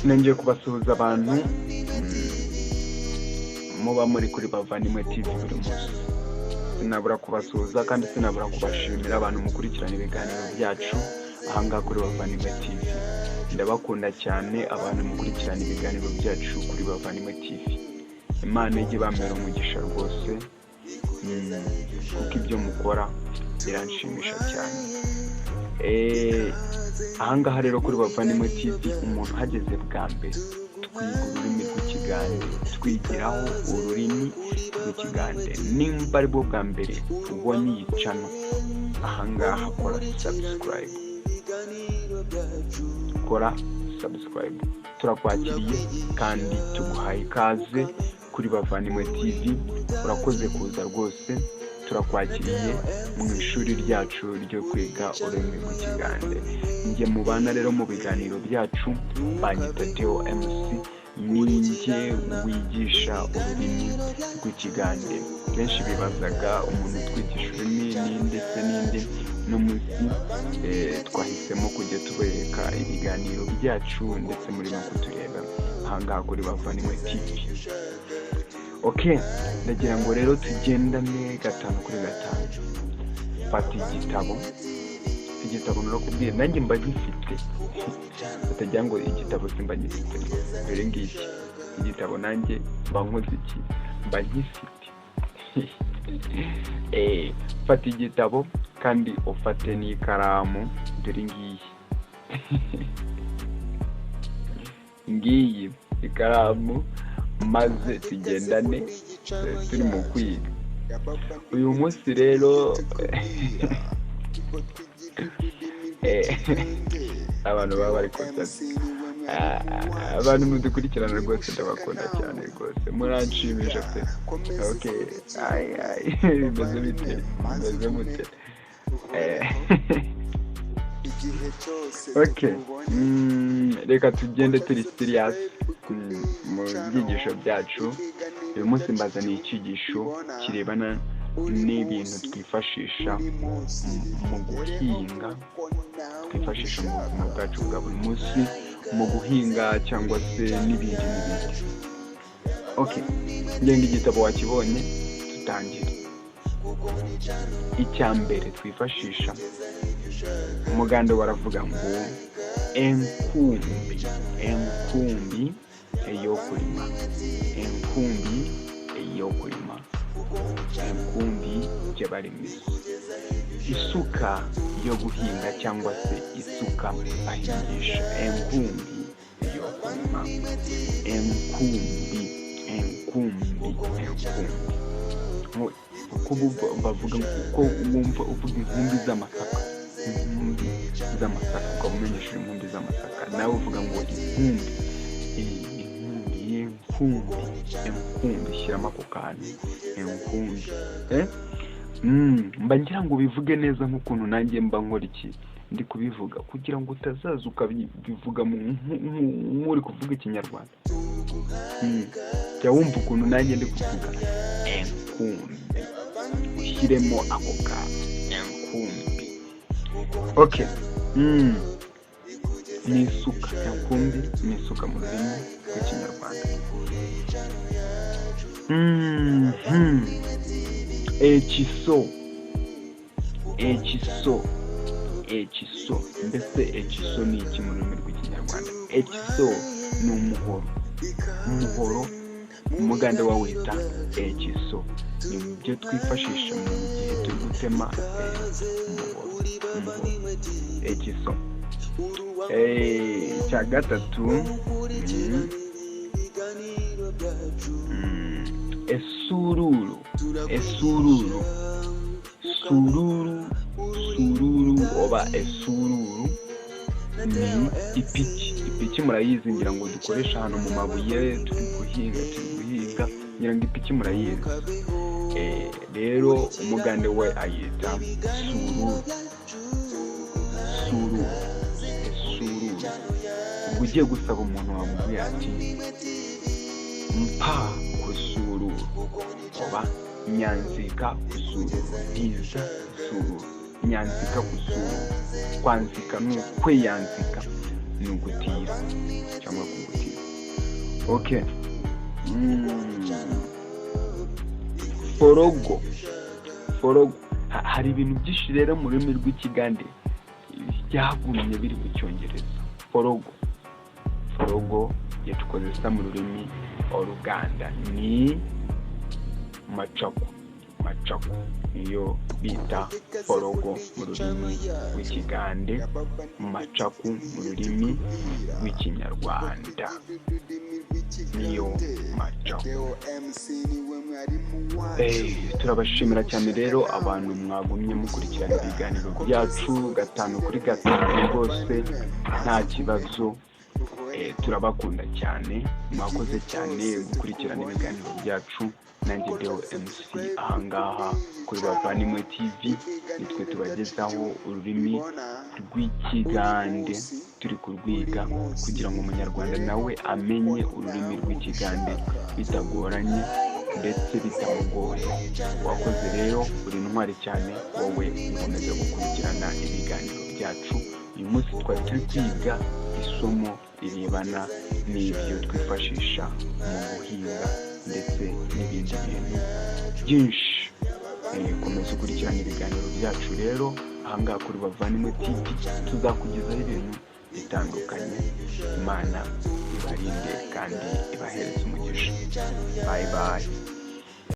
Nongeye kubasuhuza abantu muba muri kuri Bavandimwe TV buri munsi. Sinabura kubasuhuza kandi sinabura kubashimira abantu mukurikirana ibiganiro byacu ahangaha kuri Bavandimwe TV. Ndabakunda cyane abantu mukurikirana ibiganiro byacu kuri Bavandimwe TV. Imana ijye ibamera umugisha rwose, kuko ibyo mukora biranshimisha cyane. Ahangaha rero kuri Bavandimwe TV, umuntu uhageze bwa mbere, twiga ururimi rw'Ikigande, twigiraho ururimi rw'Ikigande. Nimba aribwo bwa mbere ubonye iyi channel ahangaha, kora subscribe, kora subscribe. Turakwakiriye kandi tuguhaye ikaze kuri Bavandimwe TV. Urakoze kuza rwose, turakwakiriye mu ishuri ryacu ryo kwiga ururimi rw'Ikigande. Njye mubana rero mu biganiro byacu banyita Theo MC, ninjye wigisha ururimi rw'Ikigande. Benshi bibazaga umuntu utwigisha ururimi ninde se ninde? No munsi twahisemo kujya tubereka ibiganiro byacu, ndetse murimo kutureba ahangaha kuri Bavandimwe TV. Ok, ndagira ngo rero tugendane gatanu kuri gatanu. Fata igitabo, igitabo narakubwiye nanjye mba gifite, utagira ngo igitabo simba gifite. Dore ngiki igitabo, nanjye mba nkoze iki? Mba gifite. Fata igitabo kandi ufate n'ikaramu. Dore ngiyi, ngiyi ikaramu, maze tugendane turi mu kwiga uyu munsi rero. Abantu baba bari konsati, abantu mudukurikirana rwose, ndabakunda cyane rwose, muranshimisha pe. Okay, ay ay, bimeze bite? Bimeze mute? Okay, reka tugende turi serious mu byigisho byacu. Uyu munsi mbazaniye icyigisho kirebana n'ibintu twifashisha mu guhinga, twifashisha mu buzima bwacu bwa buri munsi mu guhinga cyangwa se n'ibindi n'ibindi. Okay, ngenga igitabo wakibonye, tutangire. Icya mbere twifashisha, umuganda baravuga ngo enkumbi, enkumbi ey'okulima, enkumbi ey'okulima, enkumbi gye balimisa, isuka yo guhinga cyangwa se isuka bahingisha. Enkumbi y'okulima, enkumbi, enkumbi, enkumbi. Uko bavuga, uko wumva uvuga inkumbi z'amasaka, inkumbi z'amasaka, ukaba umenyesha inkumbi z'amasaka, nawe uvuga ngo inkumbi, inkumbi, inkumbi, enkumbi. Shyiramo ako kantu enkumbi. Mba ngira ngo ubivuge neza nk'ukuntu nanjye mba nkora iki, ndi kubivuga, kugira ngo utazaza ukabivuga nk'uri kuvuga Ikinyarwanda. Jya wumva ukuntu nanjye ndi kuvuga enkumbi, ushyiremo ako ka enkumbi. Okay, ni isuka. Enkumbi ni isuka mu rurimi rw'Ikinyarwanda. Ekiso, ekiso, ekiso. Mbese ekiso ni iki mu rurimi rw'Ikinyarwanda? Ekiso ni umuhoro. Umuhoro umugande wawita ekiso. Ni byo twifashisha mu gihe turi gutema, umuhoro, umuhoro, ekiso. Icya gatatu, esururu, esururu, sururu, sururu oba esururu ni ipiki. Ipiki murayizi, ngira ngo dukoresha ahantu mu mabuye turi guhinga, turi guhinga. Ngira ngo ipiki murayizi. Rero umugande we ayita sururu, sururu, sururu. Ubwo ugiye gusaba umuntu wamubwira ati mpa kusururu oba nyanzika kusururu, ntiza sururu, nyanzika kusururu. Kwanzika ni ukweyanzika. Ni ugutira cyangwa kugutira. Okay. Forogo, forogo. Hari ibintu byinshi rero mu rurimi rw'Ikigande byagumye biri mu Cyongereza. Forogo, forogo yatukozesa mu rurimi Oluganda ni macaku. Macaku niyo bita forogo mu rurimi rw'Ikigande, macaku mu rurimi rw'Ikinyarwanda niyo macaku. Turabashimira cyane rero abantu mwagumye mukurikirana ibiganiro byacu gatanu kuri gatanu, rwose nta kibazo. Turabakunda cyane, mwakoze cyane gukurikirana ibiganiro byacu. Nanjye Deo MC ahangaha kuri Bavandimwe TV, nitwe tubagezaho ururimi rw'Ikigande. Turi kurwiga kugira ngo Umunyarwanda nawe amenye ururimi rw'Ikigande bitagoranye ndetse bitamugoye. Wakoze rero, uri intwari cyane wowe ukomeza gukurikirana ibiganiro byacu. Uyu munsi twari turi kwiga isomo rirebana n'ibyo twifashisha mu guhinga ndetse n'ibindi bintu byinshi. Komeza ukurikirana ibiganiro byacu rero ahangaha kuri Bavandimwe TV, tuzakugezaho ibintu bitandukanye. Imana ibarinde kandi ibahereze umugisha. Bye bye.